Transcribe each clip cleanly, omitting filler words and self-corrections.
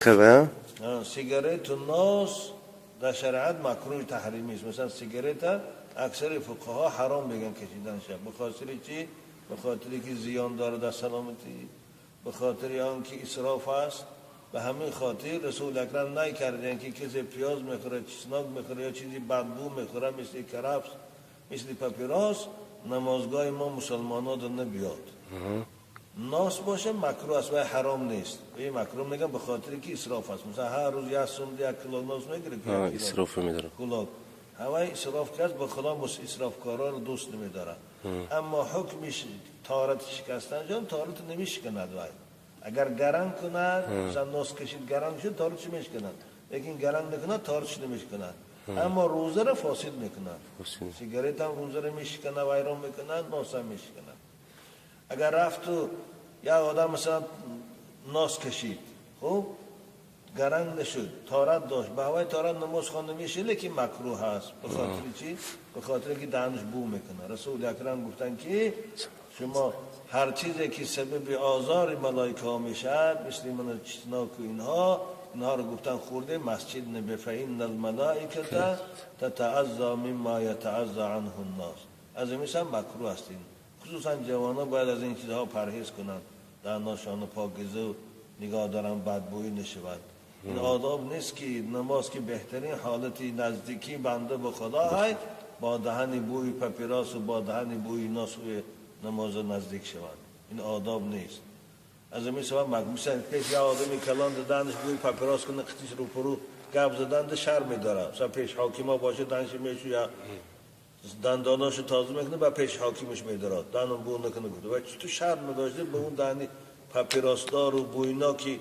карда. Сигарету нос дар шариат макрӯҳи таҳримӣ аст. Масалан, сигарета аксари фуқаҳо ҳаром мегӯянд кашиданша. Ба хотири чӣ? Ба хотире ки зиён дорад дар саломатӣ, ба хотири он ки исроф аст. Ба ҳамин хотир Расули Акрам най карданд, ки касе пиёз мехӯрад, чеснок мехӯрад ё чизи бадбӯ мехӯрад, мисли карафс, мисли папирос, намозгоҳи мо мусулмонҳо набиёд. Нос боша макрӯҳ аст ва ҳаром нест. Ин макрӯҳ мегӯям ба хотире ки исроф аст. Масалан, ҳар рӯз як сум, як кило нос мегирад. Исроф медорад. Кулок. Ҳавай исроф кард, ба Худо исрофкороро дӯст намедорад. Аммо ҳукмиш таҳорат шикастан ҷон таҳорат намешиканад вай. Агар гаранг кунад, масалан, нос кашид, гаранг шуд, таҳоратш мешиканад. Лекин гаранг накунад, таҳоратш намешиканад. Аммо рӯзаро фосид мекунад. Сигарет ҳам рӯзаро мешиканад, вайрон мекунад, нос ҳам мешиканад. Агар рафту як одам, масалан, нос кашид, хуб, гаранг нашуд, таҳорат дошт, ба ҳавои таҳорат намоз хонда мешавад, лекин макрӯҳ аст. Ба хотири чӣ? Ба хотире ки даҳанаш бӯ мекунад. Расули Акрам гуфтанд, ки шумо ҳар чизе ки сабаби озори малоикаҳо мешавад, мисли ман чеснок ва инҳо, инҳоро гуфтан хӯрде масҷид набе, فإن الملائكة تتأذى مما يتأذى عنه الناس. Аз ин ҳам макрӯҳ аст ин. Хусусан ҷавонон бояд аз ин чизҳо парҳез кунанд, даҳонашонро покиза нигоҳ доранд, бадбӯӣ нашавад. Ин одоб нест, ки намоз, ки беҳтарин ҳолати наздикии банда ба Худо ҳай, бо даҳани бӯи папиросу бо даҳани бӯи носу намоз наздик шаванд. Ин одоб нест. Аз ҳамин сабаб, масалан, пеш як одами калон даҳанаш бӯи папирос кунад, қитиш рӯпарӯ гап задан шарм медорад. Масалан, пеш ҳокима бошад, даҳанаш мешӯяд, дандонашо тоза мекунад, ба пеш ҳокимаш медорад, даҳанам бӯ накунад гуфта. Ва чӣ ту шарм надошта, ба он даҳани папиросдору бӯйноки,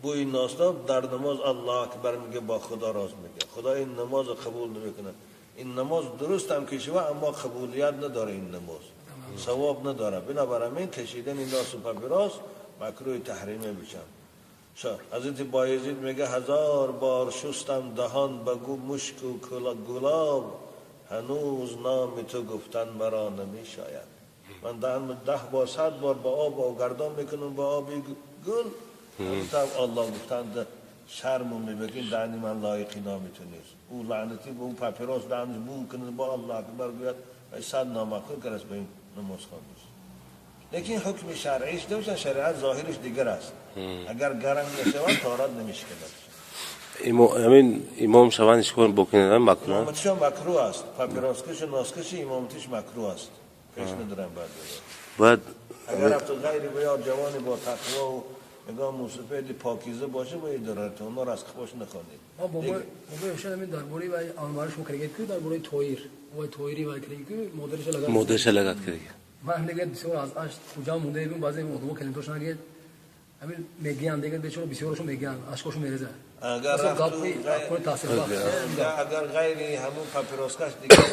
бӯи носдор дар намоз Аллоҳ акбар мега, бо Худо роз мега? Худо ин намозро қабул намекунад. Ин намоз дуруст ҳам ки шава, аммо қабулият надорад, ин намоз савоб надорад. Бинобар ҳамин кашидани носу папирос макрӯҳи таҳримӣ бишанд. Ҳазрати Боязид мега: ҳазор бор шустам даҳон ба мушку гулоб, ҳанӯз номи ту гуфтан маро намешояд. Ман даҳан 10 бор, 100 бор ба об гардон мекунам, ба оби гул, Аллоҳ гуфтанд шарму мебагин, даҳани ман лоиқи номи ту нест. Ӯ лаънатӣ ба ӯ папирос даҳанаш бӯ кунад, бо Аллоҳ акбар гӯяд, сад номаъқул кард ба ин намозхон нест. Лекин ҳукми шаръиш набошад, шариат зоҳириш дигар аст. Агар гаранг нашавад, таҳорат намешиканад. Ҳамин имом шаванд, чикор бокунад, макрӯҳ? Имоматишон макрӯҳ аст. Папироскашу носкаши имоматиш макрӯҳ аст. Пеш надорам баъд. Бояд агар рафту ғайри ё ҷавони бо тақво нигоҳ мусафеди покиза боша, бояд дорад, онҳоро аз қафош нахонед. Бобои ҳамин дар бораи вай анварш мо карда ки дар бораи Тоир, вай Тоири вай карда ки модариша лагат модариша лагат карда. Ман дигар бисёр аз аш хуҷа монда будем, баъзе одамо калиматошон нагед, ҳамин мегӯянд, дигар бечора бисёрашон мегӯянд, ашкошон мерезад. Агар агар ғайри ҳамун папироскаш дигар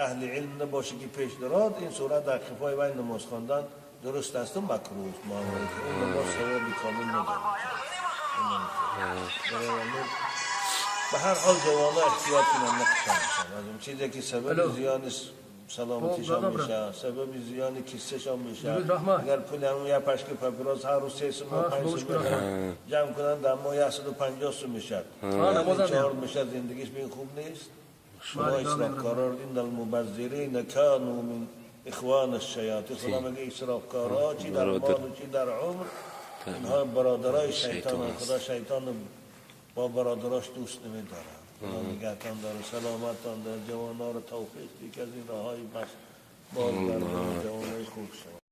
аҳли илм набоша, ки пеш дорад, ин сурат дар қифои вай намоз хондан дуруст асту макрӯҳ аст, ин намоз савоби комил надорад. Ба ҳар ҳол ҷавонҳо эҳтиёт кунанд, накушанд аз он чизе ки сабаби зиёни саломатишон мешавад, сабаби зиёни киссашон мешавад. Агар пули ҳамун як пашки папирос ҳар рӯз 3 сум, 5 сум ҷамъ кунанд, дар моҳ 150 сум мешавад, чор мешавад, зиндагиш ба ин хуб нест. Шумо исрофкоро, إن المبذرين كانوا من إخوان الشياطين. Худо мега, исрофкорҳо чи дар молу, чи дар умр, инҳо бародарои шайтонанд. Худо шайтону бо бародарош дӯст намедорад. Худо нигаҳтон дорад, саломаттон дорад, ҷавонҳоро тавфиқ ки аз ин роҳҳои бозгардон ҷавонои хуб шаванд.